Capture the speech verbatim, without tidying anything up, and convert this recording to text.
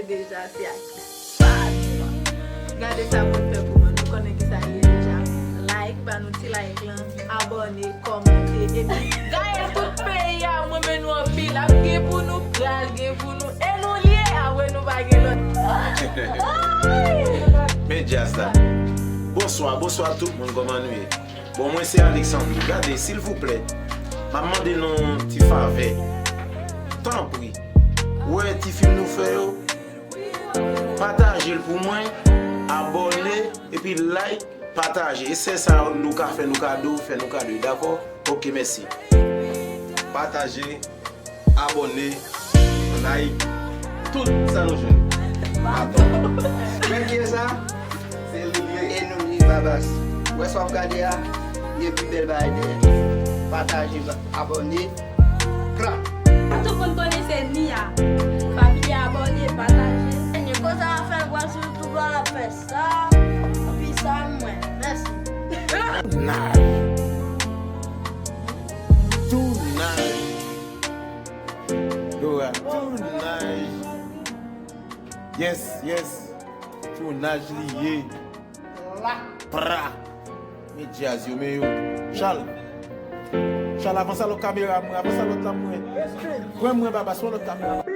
Deja, se ak pa nou an. Gade sa moun fè pou mwen, nou konnen ki sa l ye deja. Like, ba nou ti like lan, abòne, kòmante, epi Gaël tout peyi a, mwen men nou anpil. Ap gen pou nou, pral gen pou nou, e nou l ye, apre nou pa gen lòt. Men djaz la. Bonswa, bonswa tout moun, kòman nou ye? Bon, mwen se Alexandre. Gade, silvouplè, m ap mande nou yon ti favè. Tanpri, wè ti fim nou fè yo, pataje l pou mwen, abòne, epi like, pataje. E se sa nou ka fè nou kado, fè nou kado, dakò? Ok, mèsi. Pataje, abòne, like, tout sa nou jwenn. Atò. Men ki sa? Se li ye. E nou li Babas. Wè sa w ap gade a, gen pi bèl bagay dèyè. Pataje, abòne, krak. Tout moun konnen se Nia. Pa bliye abòne, pataje. Ni konsa w ap fè l pral sou YouTube la, l ap fè sa. Anpi sa mwen. Mèsi. Nice. Tounaj. Dora, tounaj. Yes, yes. Tounaj li ye. Pra. Men djaz yo, men yo. Chal. Chal, avanse lòt kamera mwen, avanse lòt la mwen. Pran mwen, Babas, pran lòt kamera.